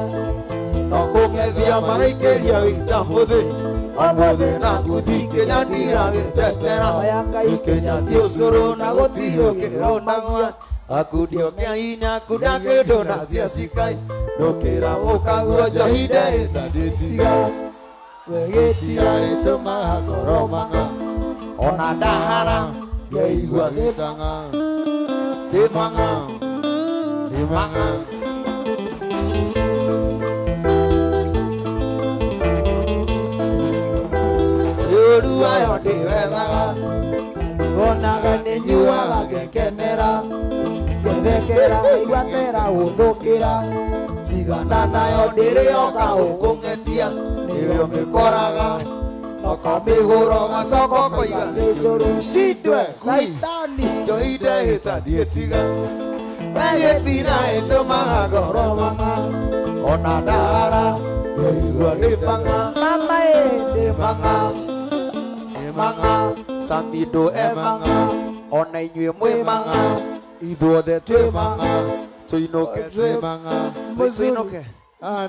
A: no kũng'ethia maraikĩria wĩta mũthĩ Amothe na nguthi Kenya ndiragĩtetera Kenya ti ũcũrũ na gũtirĩ ũkĩronagwa akundio kĩa hinya kunda kĩndũ na cia cikai ndũkĩra mũkaguo njohi ndĩĩta
C: Wegĩtira ĩtũmaga ngoro mang'a
A: ona ndahara
C: ngeigua gĩtang'a
A: ndĩ mang'a
C: ndĩ mang'a
A: Ũru wayo ndĩwethaga
B: Onaga nĩ nyuaga ngekenera ngethekera igwatera gũthũkĩra
A: tigana nayo ndĩrĩoka ũkũng'etia nĩwe ũmĩkoraga ũkamĩgũra ũgacoka ũkoiga
B: nĩ njũru shindwe saitani
A: njohi ndehĩta ndiĩtiga wegĩtira ĩtũmaga ngoro mang'a ona ndahara ngeigua nĩ mang'a
B: mama ĩ
A: ndĩ mang'a nĩ mang'a Samido e mang'a ona inyuĩ mwĩ mang'a ithuothe twĩ mang'a tũinũke
C: twĩ mang'a
A: tũinũke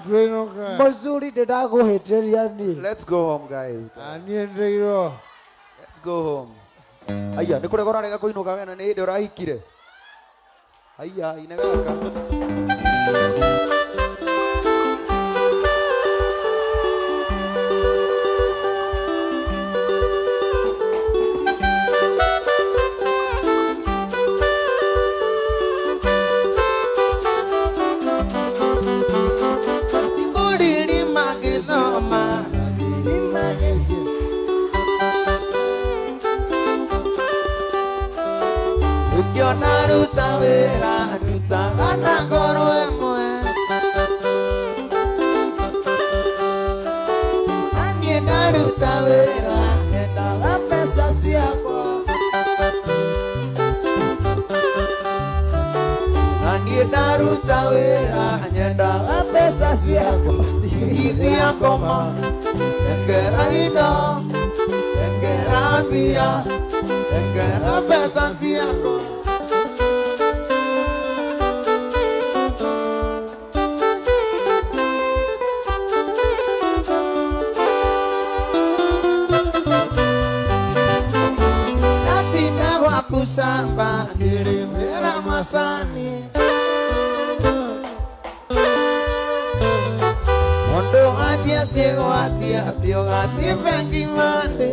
C: twĩinũke
B: mũcuri ndĩndakũhĩtĩria niĩ.
A: Let's go home guys.
C: Niĩ ndĩirwo.
A: Let's go home. Aya nĩ kũrega ũrarega kũinũka we na nĩ hĩndĩ ũrahikire. Aya ine gaka. Ukiona ruta wĩra rutaga na ngoro ĩmwe na niĩ ndaruta wĩra
B: nyendaga mbeca ciakwa
A: na niĩ ndaruta wĩra nyendaga
B: mbeca ciakwa
A: ndigithia ngoma engera indo engera mbia engera mbeca ciakwa. Kusamba ngirimira masani Mondo atia ciego atia atio gatie bengi mande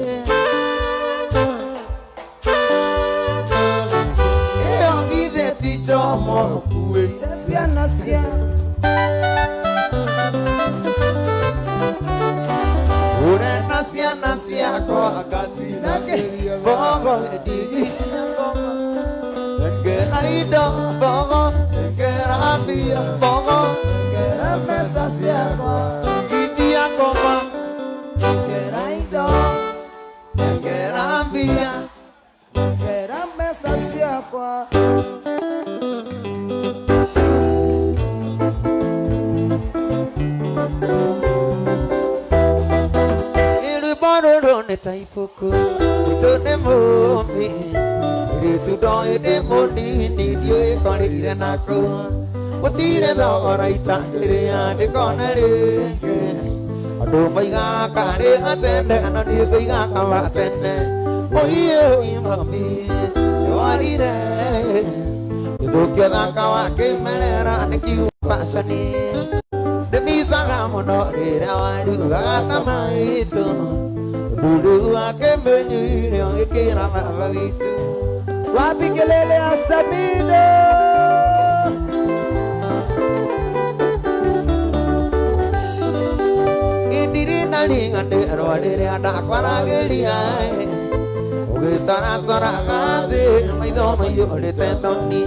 A: Eo githe ti chomo kuĩire
B: ciana cia
A: Urena ciana ciakwa ngatinanĩria mbogo ndigithia ngoma engera indo mbogo engera mbia mbogo
B: engera mbeca ciakwa
A: ndigithia ngoma
B: engera indo
A: engera mbia
B: engera mbeca ciakwa.
A: Rũrũ nĩ ta ibuku witũ nĩ mũmbi Irĩtu ndoĩ ndĩ mũnini ndiũĩ korĩire nakũ gũtirĩ thogora itangĩrĩa ndĩkone rĩngĩ andũ moigaga karĩ gacene na niĩ ngoiga kaba tene ũiĩ mami nĩworire gĩthũkio thaka wa kĩmerera nĩ kiugo bacani ndĩmicaga mũno rĩrĩa warugaga ta maitũ Mundu wake mwenyuire ũgĩkĩra baba witũ.
B: Wapi kelele ya Samido?
A: Indirĩ na riganĩrwo rĩrĩa ndakwaragĩria ũgĩcaracaraga thĩ maitho maiyũrĩte thoni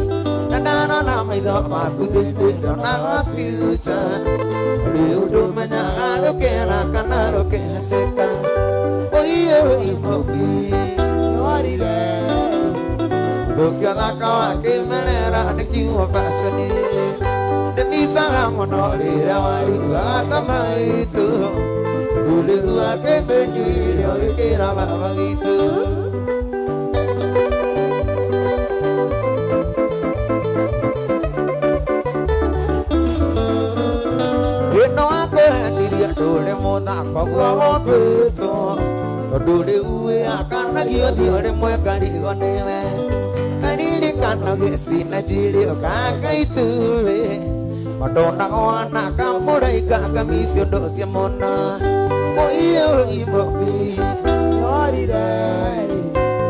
A: na ndarora maitho maku thĩinĩ ndonaga future. Rĩu ndũmenyaga rũkĩra kana rũkĩhacĩka oiyo imobi
B: Nĩworire.
A: Thũkia thaka wa kĩmerera nĩ kiugo baconi ndĩmicaga mũno rĩrĩa wariugaga ta maitũ rĩu akĩmenyuire ũgĩkĩra baba witũ. Ĩno akũhendirie ndũrĩ mũthako guo wombĩtwo tondũ rĩu wĩakanagio ũthiũ rĩmwe ngarigwo nĩwe karirikano gĩcina njirĩ ũkaka ituĩ mandonagwo na kamũraika kamici ũndũ ũcio mũno mũiyo imobi.
B: Nĩworire.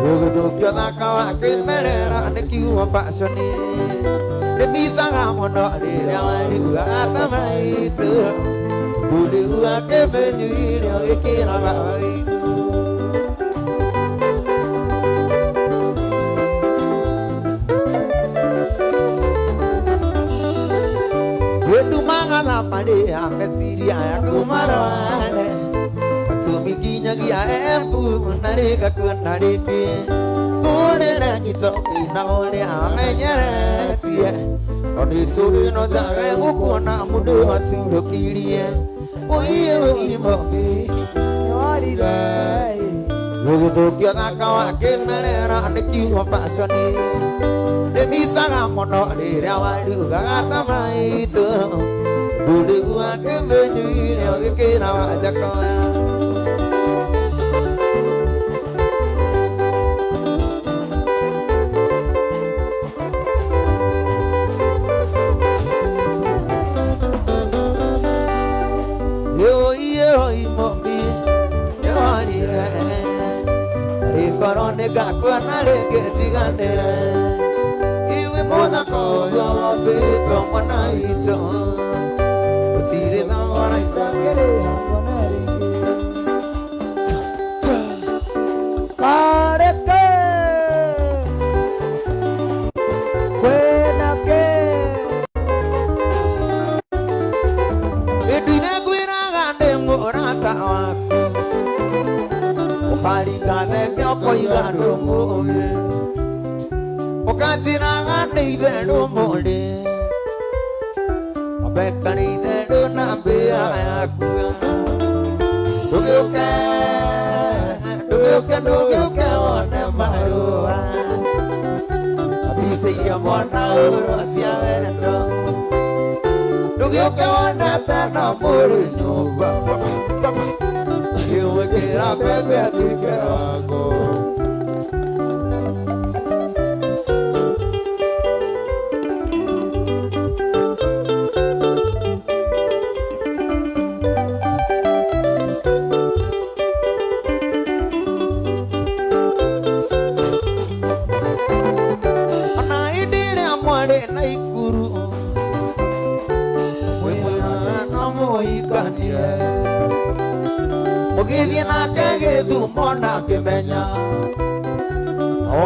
A: Ũgĩthũkio thaka wa kĩmerera nĩ kiugo baconi ndĩmicaga mũno rĩrĩa wariugaga ta maitũ rĩu akĩmenyuire ũgĩkĩra baba witũ. Wĩndumaga thabarĩ ya meciria yaku marware macumi nginyagia Embu na rĩgakuona rĩngĩ kũrĩra itoki na ũrĩa amenyeretie tondũ itũĩ no tawe gũkuona mũndũ aturũkirie ũiyo imobi.
B: Nĩworire.
A: Ũgĩthũkia thaka wa kĩmerera nĩ kiugo baconi ndĩmicaga mũno rĩrĩa wariugaga ta maitũ rĩu akĩmenyuire ũgĩkĩra Wanjakoya. Yo imobi nĩworire rĩkorwo nĩngakuona rĩngĩ njiganĩre iwe mũthako ũguo wombĩtwo mwana witũ gũtirĩ thogora
B: Itangĩrĩha kuona rĩngĩ. Kareke. Kwĩna kĩ?
A: Ĩndũ-inĩ ngwĩraga ndĩ mũrata waku ũkaringa thenge ũkoiga ndũmũĩ ũkanjĩraga nĩ itherũ mũrĩ ambeka nĩ itherũ na mbĩa yaku ndũgĩũke ndũgĩũke ndũgĩũke wone marũa mbica iria mwana ũrwo cia wendo ndũgĩũke wone tena mũrĩ nyũmba kĩmwĩkĩra mbembe atuĩke wako. Ona hĩndĩ ĩrĩa mwarĩ na ikuru mwĩmwĩraga no mũhikanie mũgĩthiĩ nake gĩthumo na kĩmenya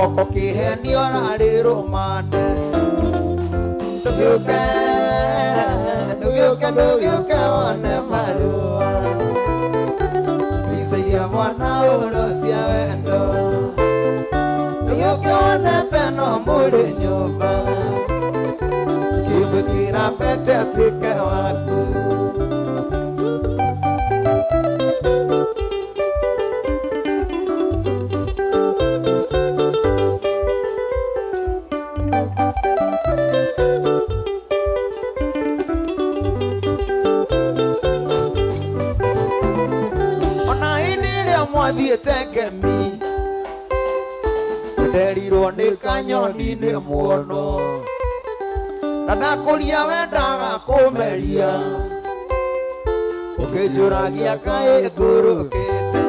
A: oko kĩhenio rarĩ rũmande ndũgĩũke ndũgĩũke ndũgĩũke wone marũa mbica iria mwana ũrwo cia wendo ndũgĩũke wone teno mũrĩ nyũmba kĩmwĩkĩra mbete atuĩke waku. Ona hĩndĩ ĩrĩa mwathiĩte ngemi nderirwo nĩ kanyoni nĩ muono na ndakũria wendaga kũmeria ũkĩnjũragia kaĩ ngũrũkĩte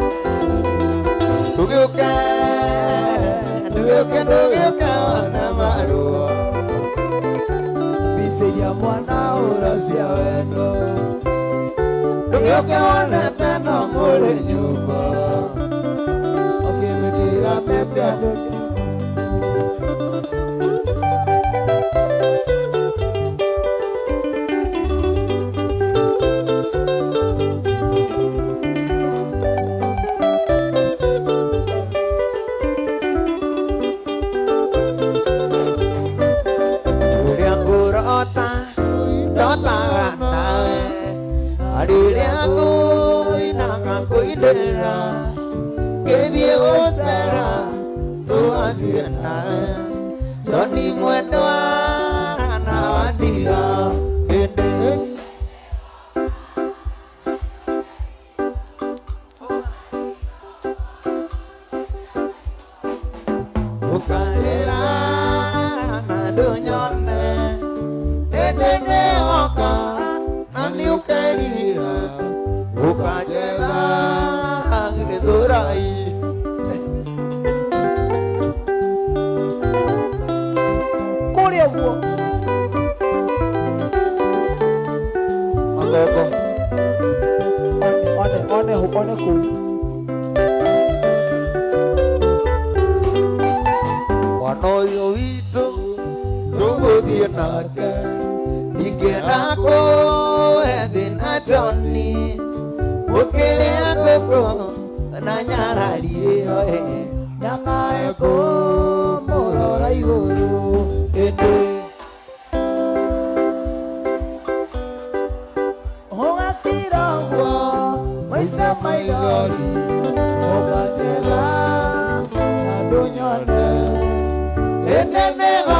A: ndũgĩũke ndũgĩũke ndũgĩũke wone marũa
B: Mbica iria mwana ũrwo cia wendo.
A: Ndũgĩũke wone teno mũrĩ nyũmba
B: Ũkĩmwĩkĩra pete andũ.
A: Ndĩra ngĩthiĩ gũcera tũgathiĩ nawe Johnny mwendwa na wandiga hĩndĩ. Ũkarĩra na ndũnyone hĩndĩ nĩgoka na nĩũkerira ũkanjetha gĩthũrai.
B: Kũrĩa ũguo.
A: Magongo.
B: One, one, one, one kũu.
A: Mwana ũyũ witũ tũgũthiĩ nake ingĩenda kũhe thĩna Johnny ũkĩrĩa ngũkũ na nyarari ĩyo ĩ.
B: Nyamae kũmũrora igũrũ.
A: Ĩndĩ
B: Ũgatira ũguo maita maithori ũkanjetha na ndũnyone.
A: Hĩndĩ nĩgoka